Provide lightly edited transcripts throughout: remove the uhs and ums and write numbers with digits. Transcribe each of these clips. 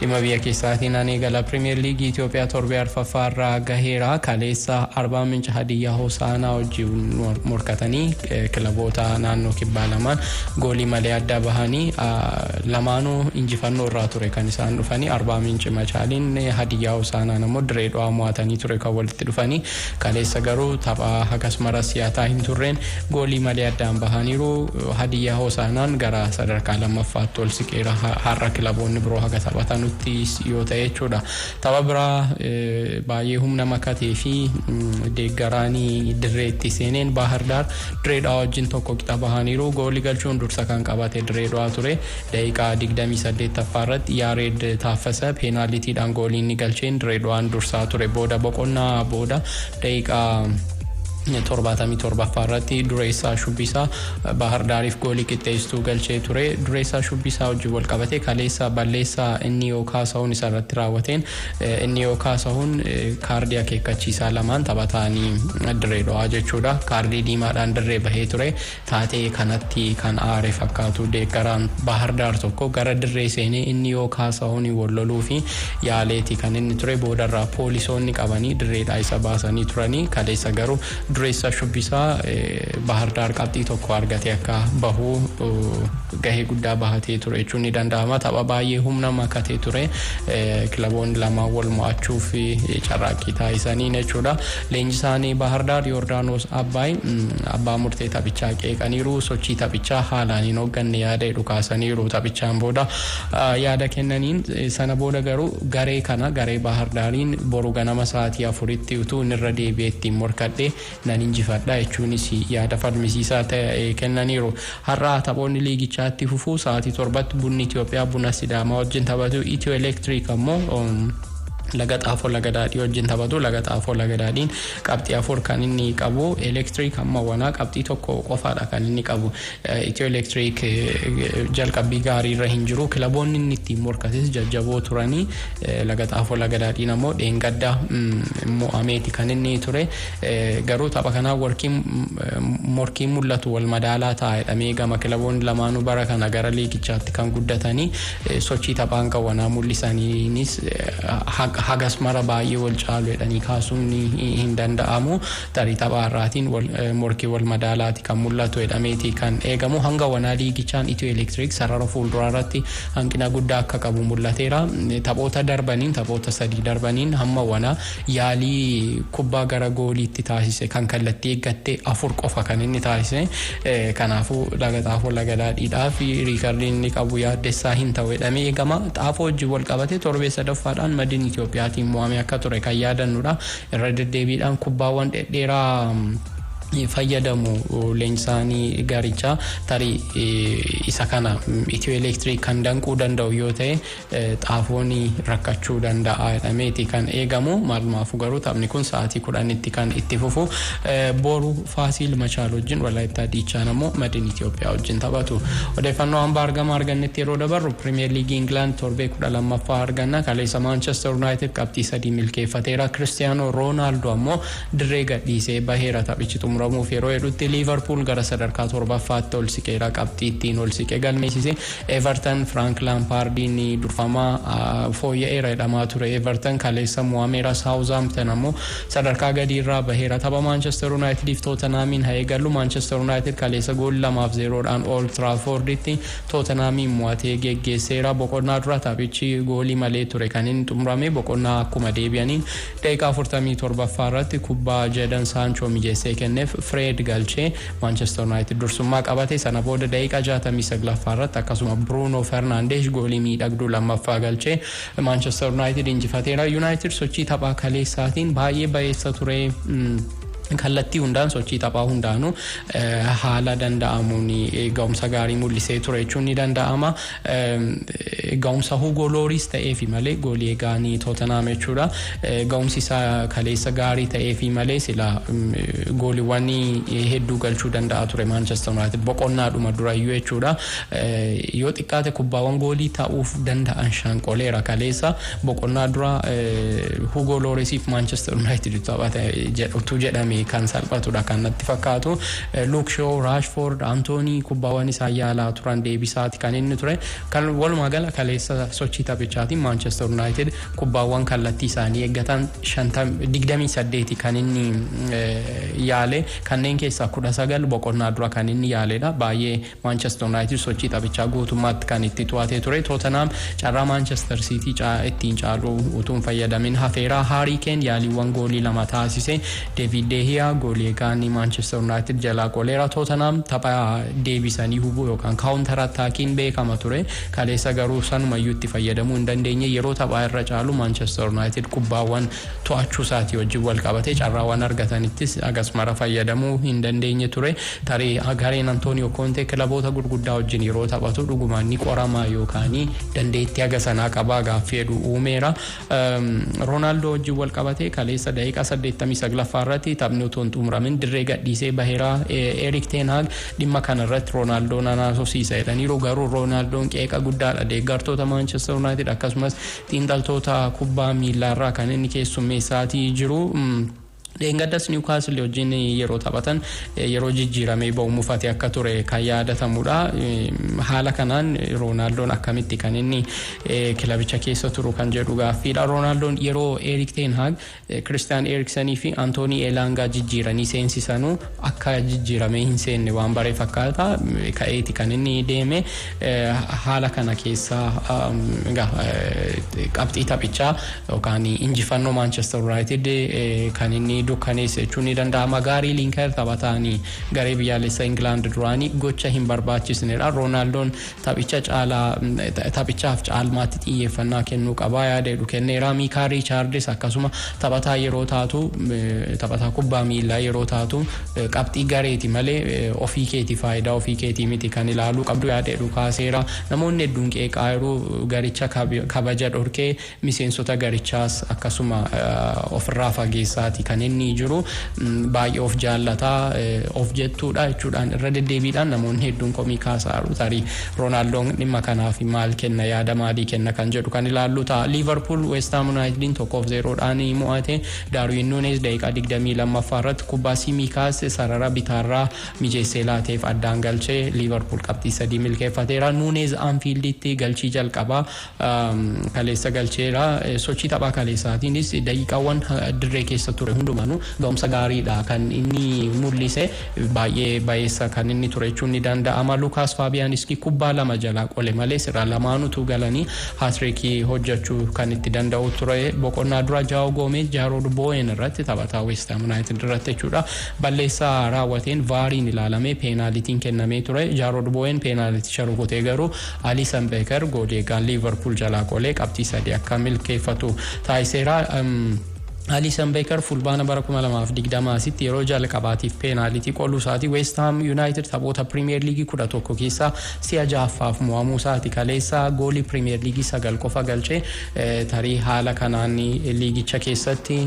Dhimma biyya keessaatiin ani eegala. Pirimeer Liigii Itoophiyaa torbee arfaffaa irraa gaheera. Kaleessa Arbaa Minci Hadiyyaa Hosaanaa wajjin morkatanii kilaboota naannoo kibbaa lamaan goolii malee adda bahanii, lamaanuu injifannoo irraa ture kan isaan dhufanii. Arbaa Minci Machaaliin, Hadiyyaa Hosaanaan ammoo Dirree Dhawaa mo'atanii ture kan walitti dhufanii. Kaleessa garuu tapha akkasumas siyaataa hin turreen goolii malee addaan bahaniiru. Hadiyyaa Hosaanaan gara sadarkaa lammaffaatti ol siqeera, har'a kilaboonni biroo haga taphatanutti yoo ta'e jechuudha. Tapha biraa baay'ee humna makatee fi deeggaraanii dirreetti seeneen Baahir Daar Dirree Dhawaa wajjin 1 qixa bahaniiru. Goolii galchuun dursa kan qabate Dirree Dhawaa ture. Daqiiqaa 28ffaa irratti Yaareed Taaffasa peenaalitiidhaan goolii inni galcheen Dirree Dhawaan dursaa ture. Booda, boqonnaa booda, daqiiqaa 77ffaa irratti Dureessaa Shubbisaa Bahar Daariif goolii qixxeessituu galchee ture. Dureessaa Shubbisaa wajjin wal qabate kaleessa balleessaa inni yoo kaasa'uun isa irratti raawwateen inni yoo kaasa'uun kaardii akeekkachiisaa lamaan taphataanii Dirree Dhawaa jechuudha. Kaardii diimaadhaan dirree bahee ture. Taatee kanatti kan aare fakkaatu deeggaraan Bahar Daar tokko gara dirree seenee inni yoo kaasa'uun wal loluu fi yaaleeti kan inni ture. Boodarraa poolisoonni qabanii dirreedhaa isa baasanii turanii. Kaleessa garuu Dureessaa Shubbisaa Bahar Daar qabxii 1 argate akka bahuu gahee guddaa bahatee ture jechuun ni danda'ama. Tapha baay'ee humna makatee ture, kilaboonni lamaan wal mo'achuuf carraaqqii taasisanii jechuudha. Leenjisaan Bahar Daar Yoordaanos Abbaay abbaa murtee taphichaa qeeqaniiru. Sochii taphichaa haalaan hin hoogganne yaada jedhu kaasaniiru taphichaan booda yaada kennaniin. Sana booda garuu garee kana, garee Bahar Daariin, boru ganama sa'aatii 4tti utuu inni irra deebi'ee ittiin morkadhe nan injifadha jechuunis yaada falmisiisaa ta'e kennaniiru. Har'a taphoonni liigichaatti fufuu. Sa'aatii 7tti Bunni Itoophiyaa Buna Sidaamaa wajjin taphatu. Itiyoo Elektiriik ammoo Laga Xaafoo Laga Daadhii wajjin taphatu. Laga Xaafoo Laga Daadhiin qabxii 4 kan inni qabu. Elektiriik amma wanaa qabxii 1 qofaadha kan inni qabu. Itiyoo Elektiriik jalqabbii gaarii irra hin jiru. Kilaboonni inni ittiin morkates jajjaboo turanii. Laga Xaafoo Laga Daadhiin ammoo dheengadda mo'ameeti kan inni ture. Garuu tapha kanaa morkiin mul'atu wal madaalaa ta'a jedhamee gama. Kilaboonni lamaanuu bara kana gara liigichaatti kan guddatanii sochii taphaan qawwanaa mul'isaniinis hagas mara baay'ee wal caalu jedhanii kaasuun hin danda'amu. Tarii tapha har'aatiin morkii wal madaalaati kan mul'atu jedhameeti kan eegamu. Hanga wanaa liigichaan Itiyoo Elektiriik sarara fuulduraa irratti hanqina guddaa akka qabu mul'ateera. Taphoota darbaniin, taphoota sadii darbaniin, hamma wanaa yaalii kubbaa gara gooliitti taasise kan kallattii eeggatte afur qofa kan inni taasise. Kanaafuu Laga Xaafoo Laga Daadhiidhaa fi riikardiin inni qabu yaaddessaa hin ta'u jedhamee eegama. Xaafoo wajjin wal qabate torbee sadaffaadhaan Madin Itiyoophiyaatiin mo'ame akka ture kan yaadannudha. Irra deddeebiidhaan kubbaawwan dhedheeraa fayyadamu leenjisaanii garichaa. Tarii isa kana Itiyoo Elektiriik kan danquu danda'u yoo ta'e Xaafoon rakkachuu danda'a jedhameeti kan eegamu. Maalumaafuu garuu taphni kun sa'aatii 10tti kan itti fufu. Boru Faasiil Machaal wajjin, Walaayittaa Diichaan ammoo Madin Itoophiyaa wajjin taphatu. Odeeffannoo hambaa argama argannetti yeroo dabarru, Pirimeer Liigii Ingilaand torbee 12ffaa arganna. Kaleessa Maanchestar Yuunaayitid qabxii 3 milkeeffateera. Kiristiyaanoo Roonaaldoo ammoo dirree gadhiisee baheera taphichi xumuramuuf yeroo jedhutti. Liivarpuul gara sadarkaa torbaffaatti ol siqeera, qabxii ittiin ol siqe galmeessise. Everton Frank Lampaardiin durfamaa fooyya'eera jedhamaa ture. Everton kaleessa mo'ameera. Saawuzaamten ammoo sadarkaa gadiirraa baheera. Tapha Maanchestar Yuunaayitediif Tootenaamiin haa eegallu. Maanchestar Yuunaayitid kaleessa goolii 2-0dhaan Old Traaforditti Tootenaamiin mo'atee geggeesseera. Boqonnaa dura taphichi goolii malee ture kan inni xumurame. Boqonnaa akkuma deebi'aniin daqiiqaa 47ffaa irratti kubbaa Jaden Saanchoo mijeessee kenneef Fred galchee Maanchestar Yuunaayitid dursummaa qabate. Sana booda daqiiqaa 69ffaa irratti akkasuma Bruno Fernandes goolii miidhagduu lammaffaa galchee Maanchestar Yuunaayitid injifateera. Yuunaayitid sochii taphaa kaleessaatiin baay'ee bayeessa ture. Kallattii hundaan, sochii taphaa hundaanuu haala danda'amuun ga'umsa gaarii mul'isee ture jechuun ni danda'ama. Ga'umsa Hugo Looris ta'eefi malee, goolii eegaanii Tootenaam jechuudha. Ga'umsi isaa kaleessa gaarii ta'eefi malee sila gooliiwwan hedduu galchuu danda'a ture Manchester United boqonnaadhuma durayyuu jechuudha. Yoo xiqqaate kubbaawwan goolii ta'uuf danda'an shan qoleera kaleessa. Boqonnaa dura Hugo Loorisiif Manchester United taphate jedhutu jedhame. kan salphatudha kan natti fakkaatu. Luke Shaw, Rashford, Antoonii kubbaawwan isaan yaalaa turan deebisaati kan inni ture. Kan walumaa gala kaleessa sochii taphichaatiin Manchester United kubbaawwan kallattii isaanii eeggatan 28 kan inni yaale, kanneen keessaa 19 boqonnaa dura kan inni yaaledha. Baay'ee Manchester United sochii taphichaa guutummaatti kan itti to'atee ture. Tottenham carraa Manchester City ittiin caalu utuu hin fayyadamin hafeera. Harry Kane yaaliiwwan goolii lama taasise. David De Gea goolii eegaan Manchester United jalaa qoleera. Tottenham tapha deebisanii hubuu yookaan counter attackiin beekama ture. Kaleessa garuu sanumayyuu itti fayyadamuu hin dandeenye. Yeroo taphaa irra caalu Manchester United kubbaawwan to'achuu isaatii wajjin wal qabate carraawwan argatanittis akkasumara fayyadamuu hin dandeenye ture. Tarii gareen Antonio Conte kilaboota gurguddaa wajjin yeroo taphatu dhugumaan ni qorama yookaan dandeettii haga sanaa qabaa gaaffii jedhu uumeera. Roonaaldoo wajjin wal qabate kaleessa daqiiqaa 89ffaa irratti taphni otoo hin xumuramin dirree gadhiisee baheera. Erik ten Hag dhimma kanarratti Roonaaldoo nanaasofsiisa jedhaniiru, garuu Roonaaldoon qeeqa guddaadha deeggartoota Manchester United akkasumas xiinxaltoota kubbaa miillaarraa kan inni keessummeessaatii jiru. Dheengaddas Newcastle wajjin yeroo taphatan yeroo jijjiiramee ba'u mufate akka ture kan yaadatamudha. Haala kanaan Roonaaldoon akkamitti kan inni kilabicha keessa turu kan jedhu gaaffiidha. Roonaaldoon yeroo Erik ten Hag Christian Eriksenii fi Antoonii Elaangaa jijjiiranii seensisanuu akka jijjiiramee hin seenne waan bare fakkaata. Ka'eeti kan inni deeme. Haala kana keessa qabxii taphichaa yookaan injifannoo Manchester United kan inni dukkaneesse jechuun ni danda'ama. Gaarii Liinker taphataanii garee biyyaalessa Ingilaand duraanii gocha hin barbaachisnedha. Roonaaldoon taphicha caalaa taphichaaf caalmaatti xiyyeeffannaa kennuu qabaa yaada jedhu kenneera. Miikaa Riichaardis akkasuma taphataa yeroo taatu, taphataa kubbaa miillaa yeroo taatu, qabxii gareeti malee ofii keeti, faayidaa ofii keetii miti kan ilaaluu qabdu yaada jedhu kaaseera. Namoonni hedduun qeeqaa yeroo garicha kabaja dhorkee miseensota garichaas akkasuma ofirraa fageessaati kan inni jiru, baay'ee of jaallataa, of jettuudha jechuudhaan irra deddeebiidhaan namoonni hedduun komii kaasaa jiru. Tarii Roonaaldoon dhimma kanaaf maal kenna, yaada maalii kenna kan jedhu kan ilaallu ta'a. Liverpool West Ham Unitediin 1-0dhaan mo'ate. Daarwin Nunes daqiiqaa 22ffaa irratti kubbaa Siimiikaas sarara bitaarraa mijeessee laateef addaan galchee Liverpool qabxii 3 milkeeffateera. Nunes Anfielditti galchii jalqabaa kaleessa galcheera. Sochii taphaa kaleessaatiinis daqiiqaawwan dirree keessa ture hundumaanuu ga'umsa gaariidha kan inni mul'ise, baay'ee bayeessa kan inni ture jechuun ni danda'ama. Lukaas Faabiyaaniski kubbaa lama jalaa qole malee sirra lamaanutu galanii hat-trickii hojjechuu kan itti danda'u ture. Boqonnaa dura Jaa'o Goomee Jaarood Boo'een irratti, taphataa West Ham United irratti jechuudha. Balleessaa raawwateen VARiin ilaalamee peenaalitiin kennamee ture. Jaarood Boo'een peenaaliticha rukutee garuu Aliisan Beeker goolii eegaan Liverpool jalaa qolee qabxii 3 akka milkeeffatu taasiseera. Aliisan Beeker Fulbaana bara 2020 asitti yeroo jalqabaatiif peenaalitii qoluu isaati. West Ham United taphoota Premier League 11 keessaa si'a ja'affaaf mo'amuu isaati. Kaleessa goolii Premier League 9 qofa galchee tarii haala kanaan liigicha keessatti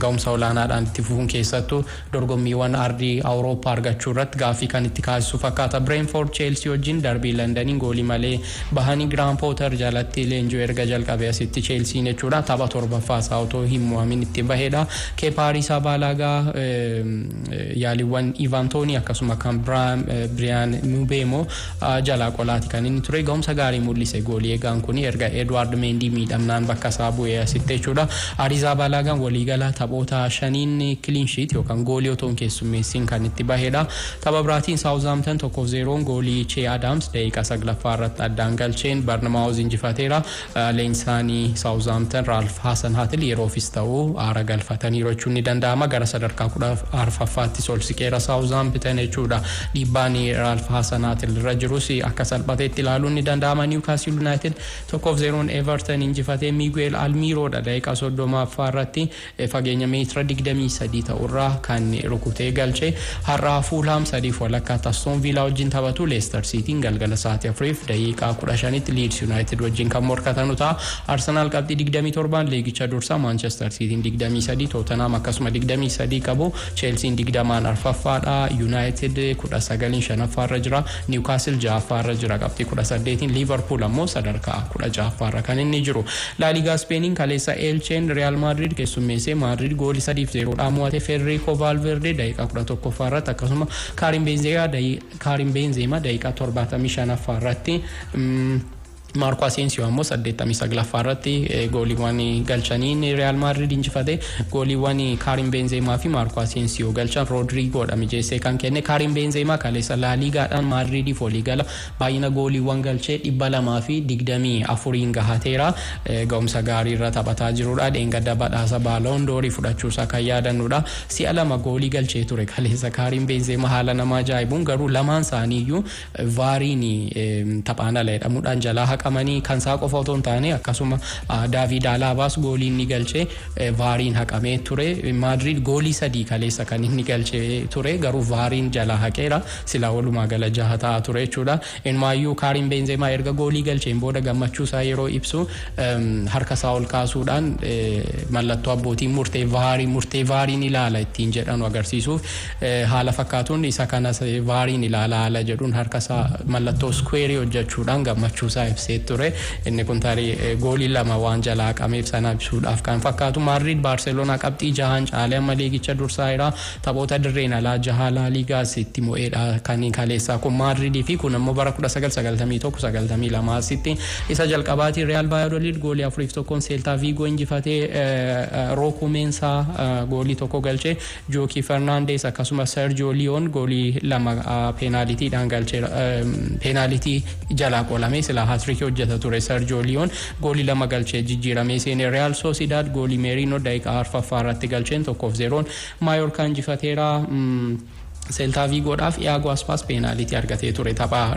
ga'umsa olaanaadhaan itti fufuun keessattuu dorgommiiwwan ardii Awurooppaa argachuu irratti gaaffii kan itti kaasisu fakkaata. Brentford Chelsea wajjin darbii Londaniin goolii malee bahanii. Graham Potter jalatti leenjii erga jalqabe asitti Chelsean jechuudha tapha torbaffaa isaa otoo hin mo'amin itti bahedha. Keepaa Arrizabalagaa yaaliiwwan Ivan Toonii akkasuma kan Biriyaan Mubeemo jalaa qolaati kan inni ture. Ga'umsa gaarii mul'ise goolii eegaan kun erga Edward Meendi miidhamnaan bakka isaa bu'ee asitti jechuudha. Arrizabalagaan waliigala taphoota shaniin clean sheet yookaan goolii otoo hin keessummeessin kan itti bahedha. Tapha biraatiin Saawuzaamtan 1-0 goolii Chee Adams daqiiqaa 9ffaa irratti addaan galcheen Barnamaawuz injifateera. Leenjisaanii Saawuzaamtan Raalf Haasan Haatil yeroofis ta'uu aara galfataniiru jechuun ni danda'ama. Gara sadarkaa 14ffaatti ol siqeera Saawuzaamtan jechuudha. Dhiibbaan Raalf Haasan Haatil irra jirus akka salphateetti ilaaluun ni danda'ama. Niwukaastil Yuunaayitid 1-0 Everton injifatee. Miguel Almiiroodha daqiiqaa 30ffaa irratti fageenya meetira 23 ta'urraa kan rukutee galche. Har'aa Fuulhaam 3:30tti Aston Villaa wajjin taphatu. Leicester Cityin galgala sa'aatii 4:15tti Leeds United wajjin kan morkatanu ta'a. Arsenaal qabxii 27 liigicha dursa. Manchester Maanchestar Siitiin 23, Tootenaam akkasuma 23 qabu. Cheelsiin 20n arfaffaadha. Yuunaayitid 19n shanaffaarra jira. Niwukaasil ja'affaarra jira qabxii 18n. Liivarpuul ammoo sadarkaa 16ffaarra kan inni jiru. Laaligaa Ispeeniin kaleessa Eelcheen Riyaal Maadrid keessummeessee Maadrid goolii 3-0dhaan mo'ate. Federico Valverde daqiiqaa 11ffaa irratti, akkasuma Kaarim Beenzeema daqiiqaa 75ffaa irratti, Maarko Asensio ammoo 89ffaa irratti gooliiwwan galchaniin Real Madrid injifate. Gooliiwwan Kaarim Benzema fi Maarko Asensio galchan Rodrigoodha mijeessee kan kenne. Kaarim Benzema kaleessa Laaligaadhaan Maadridiif waliigala baay'ina gooliiwwan galchee 224n gahateera. Ga'umsa gaarii irra taphataa jirudha. Dheengadda badhaasa Baaloon Doorii fudhachuusaa kan yaadannudha. Si'a lama goolii galchee ture kaleessa Kaarim Benzema haala nama ajaa'ibuun, garuu lamaan isaaniiyyuu VARiin taphaan ala jedhamuudhaan jalaa haqamanii. Kan isaa qofa otoo hin taane akkasuma Daavid Alaabaas goolii inni galchee VARiin haqamee ture. Maadriid goolii sadii kaleessa kan inni galchee ture, garuu VARiin jalaa haqeera, silaa walumaa gala jaha ta'a ture jechuudha. Inumaayyuu Kaarim Benzema erga goolii galcheen booda gammachuu isaa yeroo ibsu harka isaa ol kaasuudhaan mallattoo abbootiin murtee VARii murtee VARiin ilaala ittiin jedhanu agarsiisuuf haala fakkaatuun isa kanas VARiin ilaala haala jedhuun harka isaa mallattoo squareii hojjechuudhaan gammachuu isaa ibsee ture. Inni kun tarii goolii lama waan jalaa haqameef sana ibsuudhaaf kan fakkaatu. Maadriid Baarseloonaa qabxii jahaan caalee amma liigicha dursaa jira. Taphoota dirreen alaa jaha Laaligaas itti mo'eedha kan kaleessaa kun Maadriidii fi kun ammoo bara 1991 92 asitti isa jalqabaati. Real Valladolid goolii 4-1n Seeltaa Viigoo injifatee. Rookuu Meensaa goolii tokko galchee, Jookii Fernaandees akkasuma Sergio Liyoon goolii lama peenaalitiidhaan galchee, peenaalitii jalaa qolamee silaa hat-trickii hojjeta ture. Sergio Liyoon goolii lama galchee jijjiiramee seene. Real Sociedad goolii Meeriinoo daqiiqaa arfaffaa irratti galcheen 1-0n Maayorkaa injifateera. Seeltaa Viigoodhaaf Iaago Aspaas peenaalitii argatee ture tapha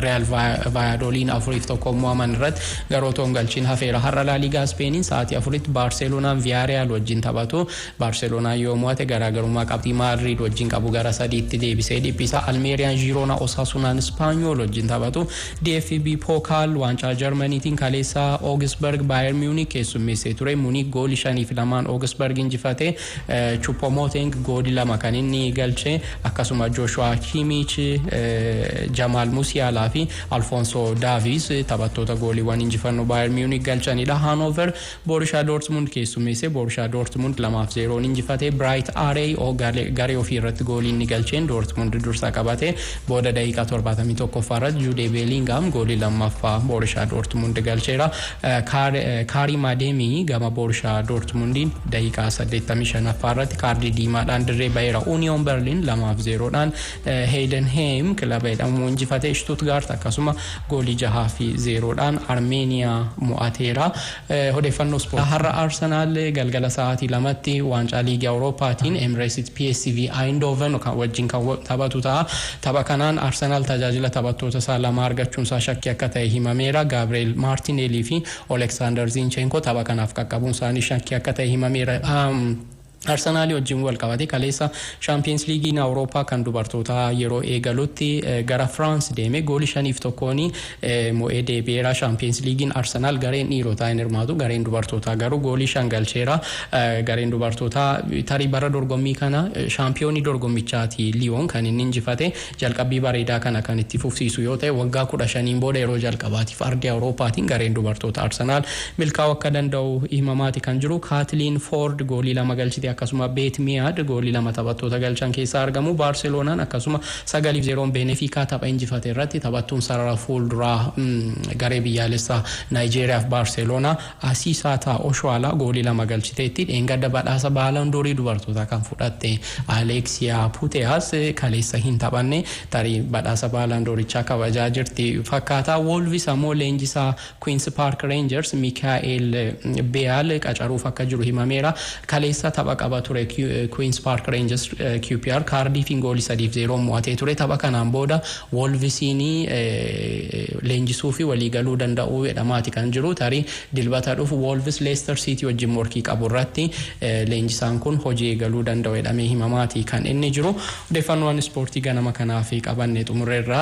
Real Vaayaadooliin 4-1 mo'aman irratti, garuu otoo hin galchiin hafeera. Har'a Laaligaa Ispeeniin sa'aatii 4tti Baarseloonaan Viyaariyaal wajjin taphatu. Baarseloonaan yoo mo'ate garaagarummaa qabxii Maadriid wajjin qabu gara sadiitti deebisee dhiphisa. Almeeriyaan Jiroona, Osasunaan Ispaanyool wajjin taphatu. DFB Pokaal waancaa Jarmaniitiin kaleessa Augsburg Baayern Munich keessummeessee ture. Munich goolii 5-2n Augsburg injifate. Choupo-Moting goolii lama kan inni galche, akkasuma Joshua Kimmich, Jamal Musialaa fi Alfonso Davies taphattoota gooliiwwan injifannoo Bayern Munich galchanidha. Hanover Borussia Dortmund keessummeesse. Borussia Dortmund 2-0n injifate. Bright Arey garee ofii irratti goolii inni galcheen Dortmund dursa qabate. Booda daqiiqaa 71ffaa irratti Jude Bellingham goolii lammaffaa Borussia Dortmund galcheera. Karim Adeyemi gama Borussia Dortmundiin daqiiqaa 85ffaa irratti kaardii diimaadhaan dirree baheera. Union Berlin 2-0dhaan Heidenheim kilaba jedhamu injifate. Stuttgart akkasuma goolii 6-0dhaan Armeeniyaa mo'ateera. Odeeffannoo ispoortii har'a Arsenaal galgala sa'aatii 2tti waancaa liigii Awurooppaatiin Emirates PSV Eindhoven wajjin kan taphatu ta'a. Tapha kanaan Arsenaal tajaajila taphattoota isaa lama argachuun isaa shakkii akka ta'e himameera. Gabriel Martinelli fi Alexander Zinchenko tapha kanaaf qaqqabuun isaanii shakkii akka ta'e himameera. Arsenaalii wajjin wal qabate kaleessa Shaampiyoons Liigiin Awurooppaa kan dubartootaa yeroo eegalutti gara Firaans deeme goolii 5-1n mo'ee deebi'eera. Shaampiyoons Liigiin Arsenaal gareen dhiirotaa hin hirmaatu, gareen dubartootaa garuu goolii shan galcheera. Gareen dubartootaa tarii bara dorgommii kana shaampiyoonii dorgommichaati Liyoon kan inni injifate. Jalqabbii bareedaa kana kan itti fufsiisu yoo ta'e, waggaa 15n booda yeroo jalqabaatiif ardii Awurooppaatiin gareen dubartoota Arsenaal milkaa'uu akka danda'u himamaati kan jiru. Kaatiliin Foord goolii lama galchite, akkasuma Beet Miyaad goolii lama taphattoota galchan keessaa argamu. Baarseloonaan akkasuma 9-0n Benefiikaa tapha injifate irratti taphattuun sarara fuulduraa garee biyyaalessaa Naayijeeriyaaf Baarseloonaa Asiisaataa Oshoalaa goolii lama galchiteetti. Dheengadda badhaasa Baalandoorii dubartootaa kan fudhatte Aleeksiyaa Puteas kaleessa hin taphanne, tarii badhaasa Baalandoorichaa kabajaa jirti fakkaata. Wolvis ammoo leenjisaa Queen's Park Rangers Mikaa'el Beal qacaruuf akka jiru himameera. Kaleessa tapha qaba ture Queen's Park Rangers, QPR Kaardiifiin goolii 3-0 mo'atee ture. Tapha kanaan booda Wolvisiin leenjisuu fi waliigaluu danda'uu jedhamaati kan jiru. Tarii Dilbata dhufu Wolves Leicester City wajjin morkii qabu irratti leenjisaan kun hojii eegaluu danda'u jedhamee himamaati kan inni jiru. Odeeffannoowwan ispoortii ganama kanaaf qabanne xumurreerra.